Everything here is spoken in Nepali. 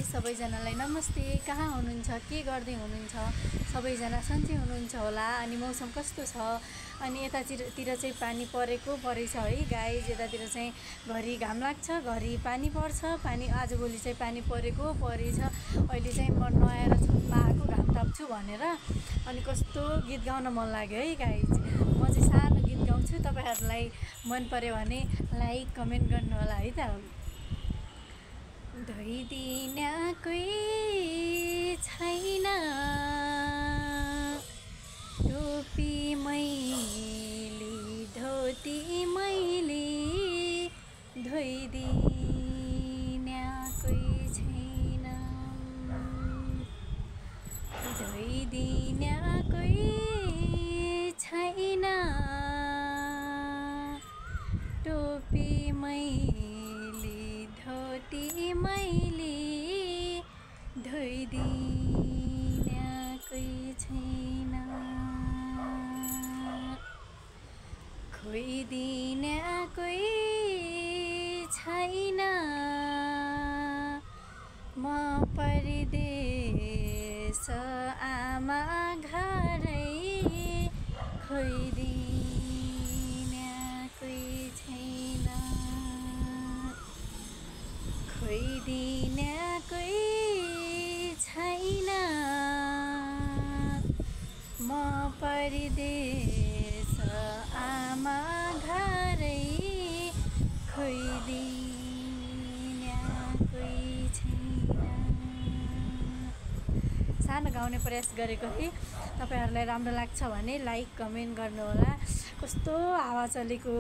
सबैजनालाई नमस्ते। कहाँ हुनुहुन्छ, के गर्दै हुनुहुन्छ? सबैजना सन्चै हुनुहुन्छ होला। अनि मौसम कस्तो छ? अनि यतातिर चाहिँ पानी परेछ है गाइज। यतातिर चाहिँ घरि घाम लाग्छ, घरि पानी पर्छ। आजभोलि चाहिँ पानी परेछ। अहिले चाहिँ म नुहाएर छतमा आएको घाम ताप्छु भनेर। अनि कस्तो गीत गाउन मन लाग्यो है गाइज। म चाहिँ सानो गीत गाउँछु, तपाईँहरूलाई मन पर्यो भने लाइक कमेन्ट गर्नु होला है त। धोइदिन कोही छैन, टोपी मैले धोती मैले, धोइदिन कोही छैन, धोइदिन कोही छैन, टोपी मैले धोती मैले, धोइदिन कोही छैन, खोइदिन कोही छैन, म परदेश आमा घरै, खोइदिन कोही छैन, खोइदिन कोही छैन, म परदेश आमा घरै, खोइदिन कोही छैन। सानो गाउने प्रयास गरेको थिएँ। तपाईँहरूलाई राम्रो लाग्छ भने लाइक कमेन्ट गर्नुहोला। कस्तो हावा चलेको।